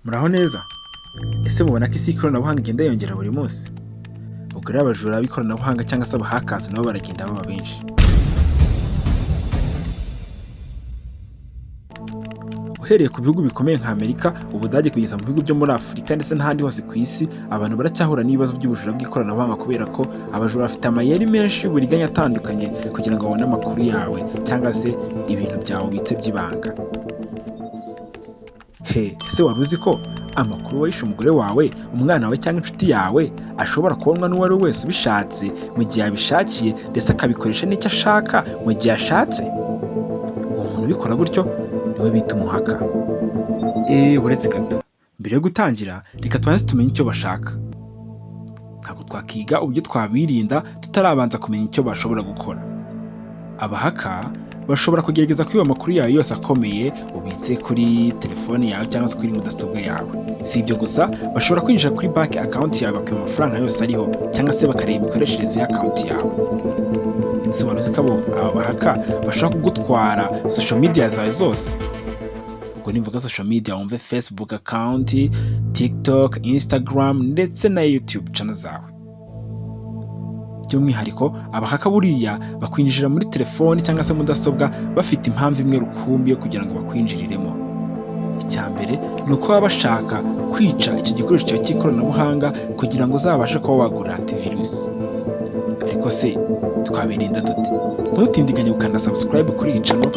Muraho neza? Ese mubona ko isi y'ikoranabuhanga igenda yiyongera buri munsi? Ubwo rero abajura b'ikoranabuhanga cyangwa se abahackers nabo baragenda baba benshi. Uhereye ku bihugu bikomeye nka Amerika, Ubudage, kugeza mu bihugu byo muri Afurika ndetse n'ahandi hose ku isi, abantu baracyahura n'ibibazo by'ubujura bw'ikoranabuhanga kubera ko abajura bafite amayeri menshi y'uburiganya atandukanye kugira ngo babone amakuru yawe cyangwa se ibintu byawe ubitse by'ibanga. He, ese wari uzi ko amakuru wahishe umugore wawe, umwana wawe cyangwa inshuti yawe ashobora kubonwa n'uwo ari we wese ubishatse, mu gihe yabishakiye, ndetse akabikoresha n'icyo ashaka mu gihe ashatse? Uwo muntu ubikora gutyo niwe bita umuhacker. Eee, uretse gato, mbere yo gutangira reka tubanze tumenye icyo bashaka. Ntabwo twakiga uburyo twabirinda tutarabanza kumenya icyo bashobora gukora. Abahacker bashobora kugerageza kwiba amakuru yawe yose akomeye ubitse kuri telefone yawe cyangwa se kuri mudasobwa yawe. Si ibyo gusa, bashobora kwinjira kuri banki account yawe bakiba amafaranga yose ariho, cyangwa se bakareba imikoreshereze y'account yawe. Ese wari uzi ko aba bahacker bashobora kugutwara social media zawe zose? Ubwo nimvuga social media wumve Facebook account, TikTok, Instagram ndetse na YouTube channel zawe. By'umwihariko abahacker buriya bakwinjira muri telefoni cyangwa se mudasobwa bafite impamvu imwe rukumbi yo kugira ngo bakwinjiriremo. Icya mbere ni uko baba bashaka kwica icyo gikoresho cyawe cy'ikoranabuhanga kugira ngo uzabashe kuba wagura antivirus. Ariko se twabirinda dute? Ntutindiganye gukanda subscribe kuri iyi channel,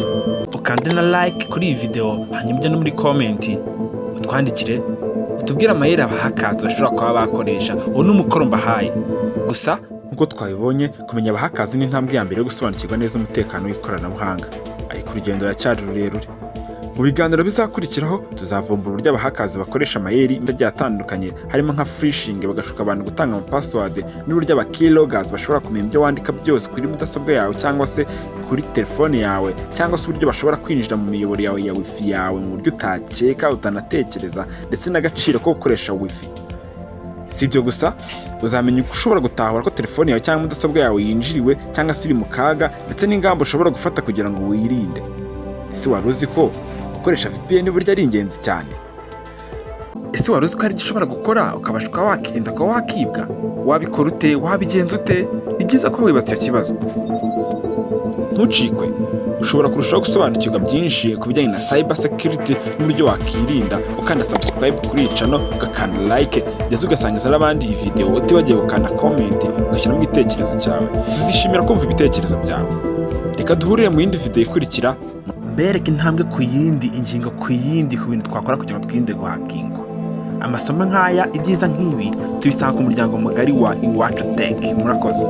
ukande na like kuri iyi video, hanyuma ujye no muri comment utwandikire, utubwire amayeri abahackers bashobora kuba bakoresha. Uwo ni umukoro mbahaye. Gusa nk'uko twabibonye, kumenya abahackers ni intambwe ya mbere yo gusobanukirwa neza umutekano w'ikoranabuhanga, ariko urugendo ruracyari rurerure. Mu biganiro bizakurikiraho tuzavumbura uburyo abahackers bakoresha amayeri agiye atandukanye, harimo nka phishing, bagashuka abantu gutanga amapassword, n'uburyo aba keyloggers bashobora kumenya ibyo wandika byose kuri mudasobwa yawe cyangwa se kuri telefone yawe, cyangwa se uburyo bashobora kwinjira mu miyoboro yawe ya wifi yawe mu buryo utakeka, utanatekereza, ndetse n'agaciro ko gukoresha wifi. Si ibyo gusa, uzamenya uko ushobora gutahura ko telefone yawe cyangwa mudasobwa yawe yinjiriwe cyangwa se iri mu kaga, ndetse n'ingamba ushobora gufata kugira ngo wirinde. Ese wari uzi ko gukoresha VPN burya ari ingenzi cyane? Ese wari uzi ko hari ibyo ushobora gukora ukabasha kuba wakirinda kuba wakibwa? Wabikora ute? Wabigenza ute? Ni byiza ko wibaza icyo kibazo. Ntucikwe. Ushobora kurushaho gusobanukirwa byinshi ku bijyanye na cyber security n'uburyo wakirinda ukanda subscribe kuri iyi channel, ugakanda like, ndetse ugasangiza n'abandi iyi video, utibagiwe gukanda comment ugashyiramo igitekerezo cyawe. Tuzishimira kumva ibitekerezo byawe. Reka duhurire mu yindi video ikurikira, mbereke intambwe ku yindi, ingingo ku yindi, ku bintu twakora kugira ngo twirinde guhackingwa. Amasomo nk'aya, ibyiza nk'ibi tubisanga ku muryango mugari wa Iwacu Tech. Murakoze.